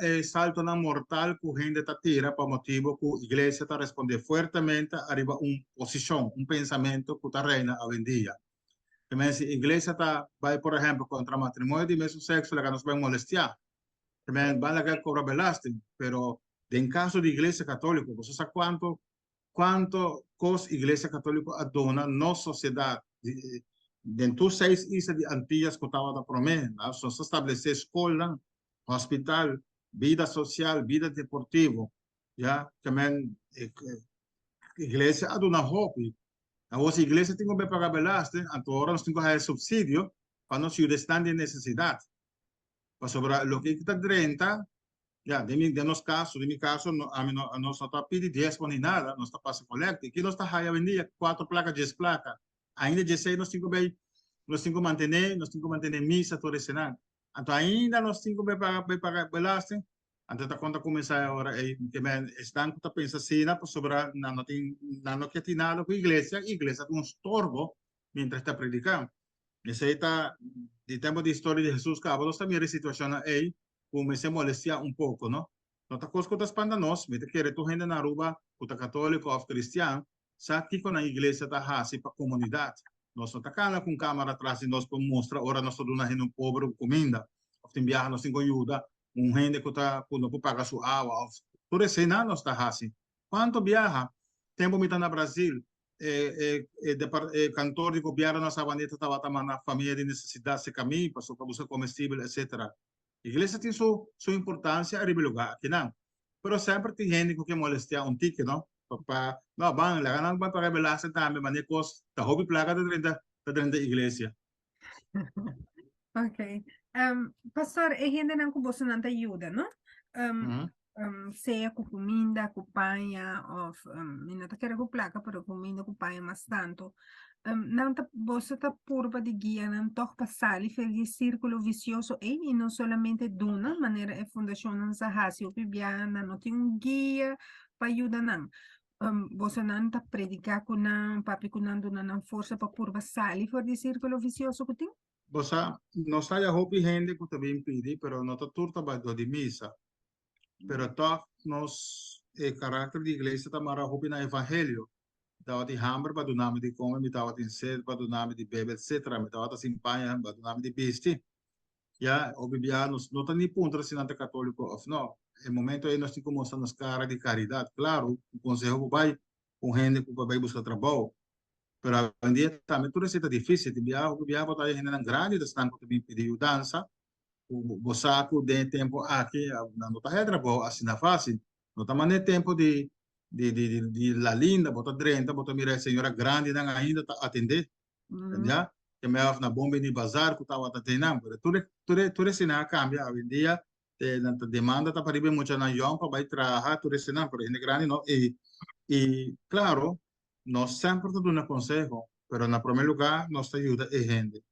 e saltonan mortal ku hende ta tira pa motibu ku iglesia ta respondé fuertemente ariba un posishon, un pensamentu ku ta reina awendia. Te men si iglesia ta bai por ehèmpel kontra matrimonio di mesun sekso laga nos bai molestiá. Te men ban laga kobra belasting, pero den kaso di iglesia katóliko boso sa kuantu kuantu kos iglesia katóliko a duna nos sosiedat den tur seis isla di Antillas ku tabata promé. Nos a stablesé skolnan, hospital, bida sosial, bida deportivo, ya. Te men iglesia a duna hopi. Awor si iglesia tin ku bai paga belasting, anto ora nos tin ku haya subsidio pa nos yuda esnan den nesesidat. Pasobra loke ku ta drenta, ya, den mi, den nos kaso, den mi kaso, no, ami no, nos no ta pidi diesmo ni nada, nos ta pasa kolekta. I ki nos ta haya awendia? Kuater plaka, dies plaka. Ainda diesei nos tin ku bai, nos tin ku mantené, nos tin ku mantené misa tur esenan. Anto ainda nos tin ku bai paga, bai paga belasting. Anto ta kon ta kuminsá e ora ei, ke men esnan ku ta pensa asina pasobra nan no tin, nan no ke tin nada ku iglesia, iglesia ta un storbo mientras ta prediká. Esei ta di tempu di historia di Hesus kaba nos ta mira e situashonnan ei ku mester molestiá un poko, no? No ta kos ku ta spanta nos, mi ta kere tur hende na Aruba ku ta katóliko òf kristian sa kiko nan iglesia ta hasi pa komunidat. Nos no ta kana ku un kamera tras di nos pa mustra ora nos ta duna hende un pober un kuminda òf tin biaha nos tin ku yuda un hende ku ta ku no por paga su awa òf tur eseinan nos ta hasi. Kuantu biaha tempu mi ta na Brazil e e e depar e kantor di gobièrnu na Sabaneta tabata manda famia di nesesidat serka mi pasobra pa buska komestibel etsetera. Iglesia tin su su importancia ariba e lugar akinan. Pero semper tin hende cu ke molestia un tiki, no? Pa pa no ban laga nan bai paga e belasting tambe, mane cos ta hopi placa ta drenta ta drenta iglesia. Ok. Pastor, e hendenan cu bosonan ta yuda, no? Sea cu cuminda, cu paña, of mi no ta kere cu placa, pero cuminda cu paña mas tanto. Nan ta, boso ta purba di guia nan tog pa sali for di e círculo vicioso ei y no solamente duna, manera e fundacionnan sa haci hopi biaha, nan no tin un guia pa yuda nan. Bosonan ta predica cu nan, papia cu nan, duna nan forsa pa purba sali for di e círculo vicioso cu tin? Bo sa, nos ta haya hopi hende ku ta bin pidi, pero no ta tur ta bai dor di misa. Pero tòg nos, e karakter di iglesia ta mara hopi na evangelio. Mi tabatin hamber, bo a duna mi di kome, mi tabatin sed, bo a duna mi di bebe, etsetera. Mi tabata sin paña, bo a duna mi di bisti. Ya, hopi biaha nos no ta ni puntra si nan ta katóliko òf no. E momento ei nos tin ku mustra nos kara di karidat. Klaru, un konseho por bai un hende ku por bai buska trabou. Pero awendia tambe tur esei ta difícil. Tin biaha, hopi biaha bo ta haya hendenan grandi ta stan ku ta bin pidi yudansa. Ku bo sa ku den e tempu aki nan no ta haya trabou asina fácil. No ta manera e tempu di di di di di La Linda, bo ta drenta bo ta mira e señora grandinan ainda ta atendé. Ya? Ke mei òf na Bon Bini Bazar ku tabata te nan. Pero tur e tur e tur eseinan a kambia awendia. Te nan ta demanda ta pariba e muchanan yòn pa bai traha tur esenan, pero hende grandi no. I i klaro, nos semper ta duna konseho, pero na promé lugá nos ta yuda e hende.